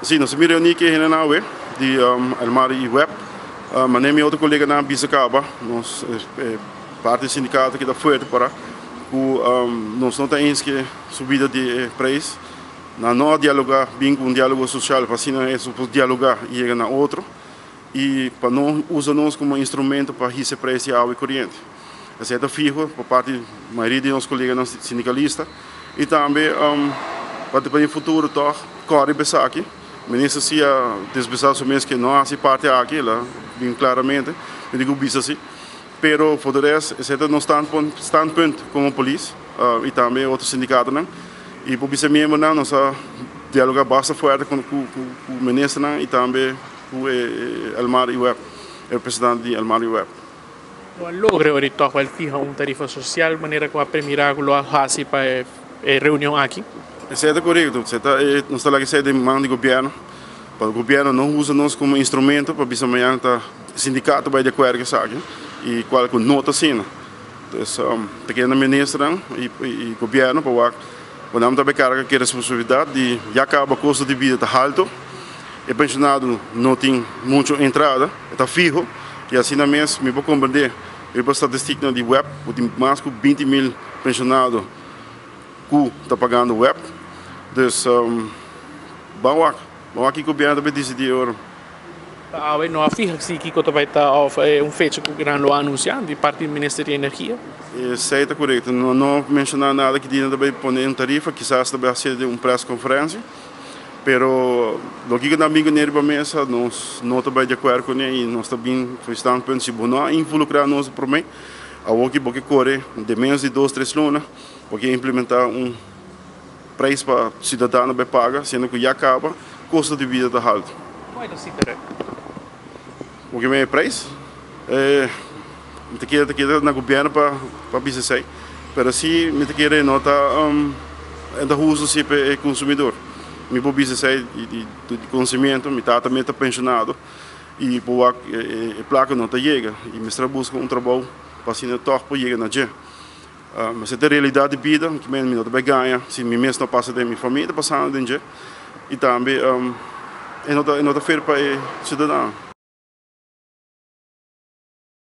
Si, nos a bin reuní ku e hendenan awe di Elmar i web. Manera mi otro koleganan a bisa kaba, nos parti di sindikato kita fuerte para ku nos no ta eens ku e subida di e preis. Nan no a dialogá, bin ku un diálogo sosial pa asina e por dialogá i yega na otro i pa no usa nos komo instrumento pa hisa e preis di awa i koriente. Esei ta fiho pa parti di mayoria di nos koleganan sindikalista i tambe pa den futuro tòg kòrda riba esaki. Minister si a desbesá su mes ke no a hasi parti aki, el a bin klaramente, mi tin ku bisa si. Pero for de rest esei ta nos standpunt komo polis i tambe otro sindikatonan. I por bisa miembronan nos a dialogá basta fuerte ku ministernan i tambe ku Elmar i web, e representante di Elmar i web. No a logra ora di tòg wèl fiha un tarifa sosial manera ku a premirá ku lo a hasi pa e reunion aki? Esei ta korekto. Esei ta e nos ta laga esei den man di gobièrnu. Pa gobièrnu no usa nos komo instrumento pa bisa mañana ta sindikato bai di akuerdo ku esaki i kual ku no ta asina. Entonces ta keda na ministernan i gobièrnu pa wak ku nan ta bai karga ku e responsabilidat di ya kaba kosto di bida ta halto. E pensionado no tin mucho entrada, e ta fiho y asina mes mi por comprende riba statisticnan di web cu tin mas cu 20 mil pensionado cu ta pagando web. Dus ban wak, ban wak kico gobierno ta bay dicidi awor. Ta awe no a fiha si kico ta bay ta of un fecha cu nan lo a anuncia di parti di Minister di Energia. Esey ta corecto, no no menciona nada ki dia nan ta bay pone un tarifa, kisas ta bay haci den un press conferencia. Pero loke ku nan bin kuné riba mesa nos no ta bai di akuerdo kuné i nos ta bin ku e standpunt si bo no a involukrá nos promé awor ki bo ke kore den ménos di dos tres luna bo ke implementá un preis pa siudadano bai paga siendo ku ya kaba kosto di bida ta haltu. Kon e ta sita rek? Bo ke mei e preis? Mi ta kere ta keda na gobièrnu pa bisa esei, pero si mi ta kere no ta e ta hustu si pa e konsumidor. Mi por bisa esei di konsimiento, mi tata mi ta penshonado i por wak e plaka no ta yega i mester a buska un trabou pa asina tòg por yega na dje. Esei ta e realidat di bida, mi no ta bai gaña si mi mes no pasa den, mi famia ta pasando den dje i tambe e no ta fair pa e siudadano.